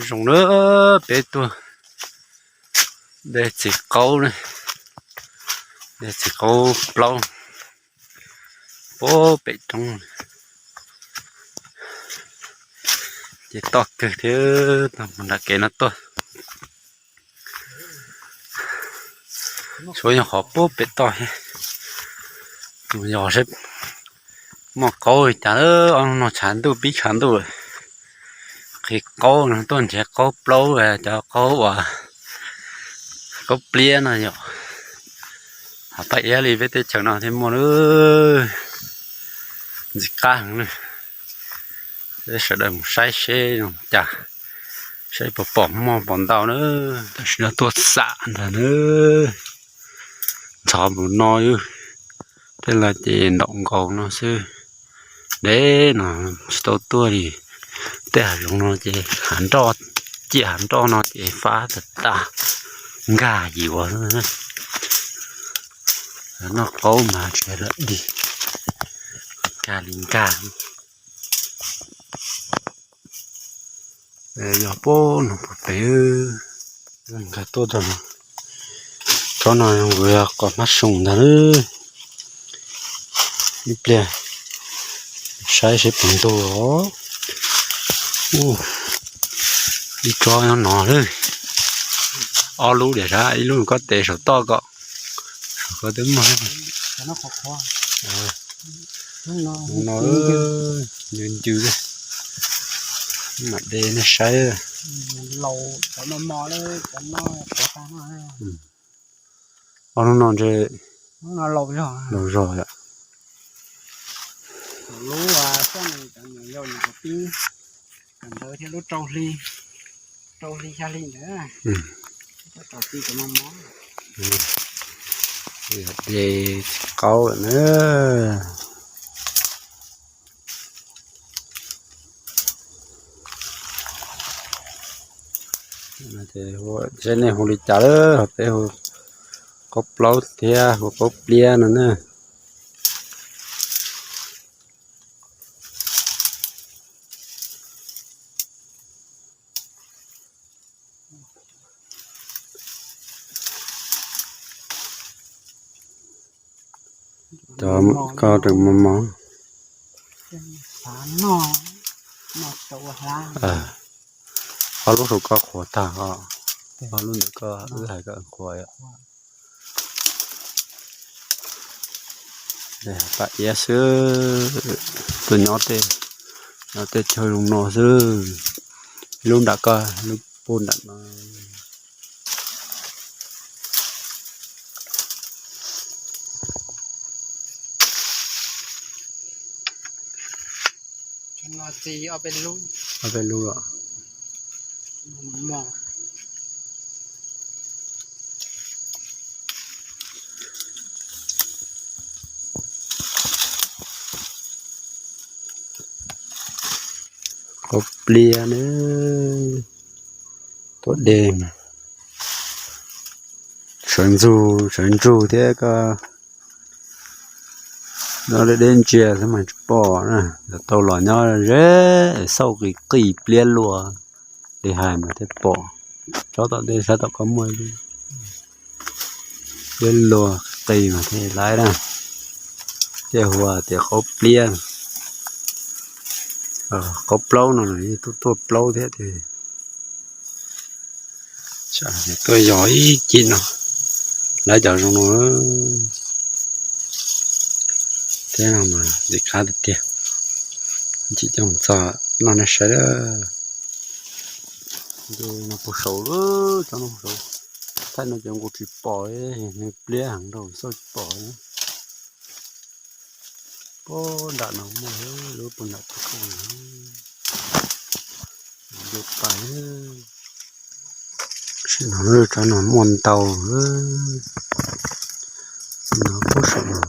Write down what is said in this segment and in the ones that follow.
Zoo na, peb tuaj de txiv qaub, de txiv qaub plaub puag pem roob. Ces toj kawg thiab, tau mus nram kev no tuaj. Suav yog qhov puag pem toj thiab. Mus yos seb muaj qaub li cas. Ob hnub no tshav ntuj pib tshav ntuj, qhib qaub no tuaj nrhiav qaub plaub, cov qaub uas qaub pliab no yom. Hav paj iab li peb teb chaws no thiaj muaj lawm. Ntxim qab heev li. Peb sawv daws mus saib seb zoo cas, saib puas pom muaj puas ntau na. Tam sim no tuaj xam ntag na. Ntxhov mus no, tej lawm ces ntaum nkaus no xwb. Deb no, tsis tau tuaj li. Tej hav zoov no ces hav nroj, ciaj hav nroj no ces fab tas tas, nkag yuav. Noj qaub mas tsis lam dig, nkag li nkag. Yog puag no puag pem, nkag tuaj txog no. Tsob no yog qos hmab soo ntag. Ib pliag saib seb puas ntug os. Ib tsob nyob no lawm. Ob lub diam sab, ib lub koj tes saum toj kom, saum ko twb muaj. No ncw ncw, mam de nej saib. Ob lub no ntshe laus zog yom. Lub, cov nyuam yaus nyuam qhuav pib, cov ntawd thiab lub rau hli, rau hli xya hli ntawd. Cov tsis qaub lawm na. Seb nej hu li cas lawm, peb hu qaub plaub thiab hu qaub pliab no na. Cov ko tseem mos mos. Ob lub saum ko qhuav tag os, ob lub ntawm ko wb hais ko qhuav yom. Paj iab xwb, tuaj nyob tej, nyob tej chaw zoo no xwb. Ib lub nram ko, lub puag nram no. Ob peb lub os. Qaub pliab na, tuaj de mas sawv ntsug, sawv ntsug thiab ko. No deb deb ntsia xwb mas tsis pom na, tau los nyob ze xauj qis qis pliab luaj li hais mas thiaj pom. Tsob tom ntej sab tom ko muaj pliab luaj qis mas thiaj laiv na. Thiaj hu tias qaub pliab, qaub plaub no, tuaj tuaj plaub thiab tiag. Tuaj yos ib cim no, lawv cov zoo no thiab no mas ntxim qab tiag tiag. Ib chim coj mus txog noj nej saib. Nce no puag saud, tsob no puag saud. Thaij no ces nkaus tsis pom, pliab heev rau xauj tsis pom. Puag nram no muaj, lub puag nram puag nram. Yuav pais sim no, tsob no muaj ntau, no puag saum no.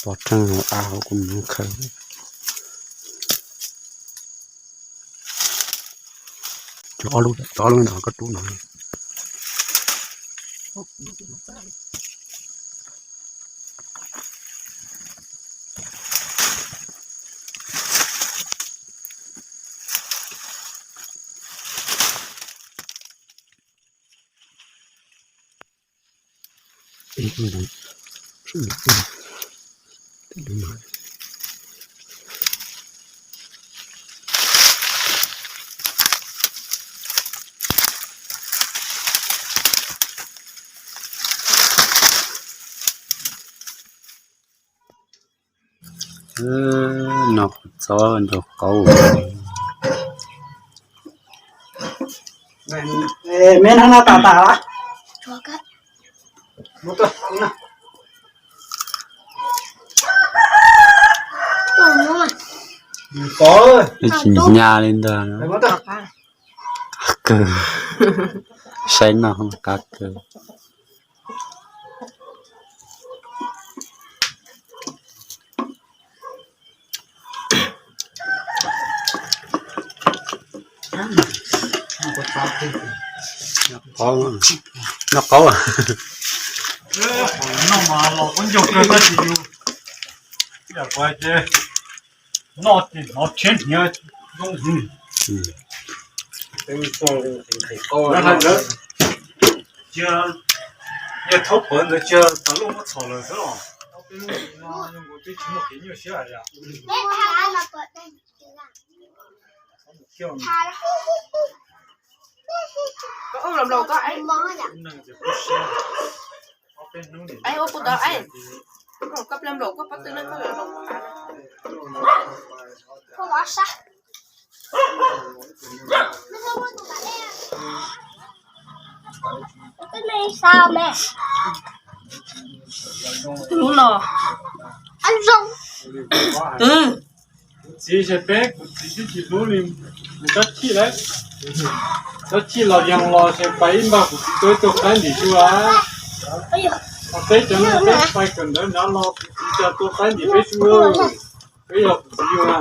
Pov rheej av hauv kuv mus khaws. Cov ob lub, cov ob lub no koj rub no. No kuv txob nraug qaub. Me no no tas tas lawm. Tsis hnyav li ntag. Qab kawg. Saib no qab kawg. Noj qaub. Noj mas los kuv ncaug kawg tab sis yus ib yam kuv hais ces noj ces hnov rhiab hniav zoo heev. Cia, yog thaub pawv ntawd cia tas luaj muab txhom lawm xwb los. Ob peb hnub no zoo nkaus twb tsis muaj kev nyuaj siab hais tias. Koj ua los nplaum koj, ua kuv tod, koj ple nplaum koj pob tw na, koj los nplaum. Tus hlub no. Twb. Kuv txiv ces peb, kuv txiv twb tsis hlub li, nws tab chij lawm. Tab chij los yog los ces pais ib npag kuv txiv tua ib tug qaib ntim xyuas. Ho peb cov no peb pais kawm ntawv nrad los kuv txiv cas tua qaib ntim peb xyuas. Peb yog kuv txiv yug na.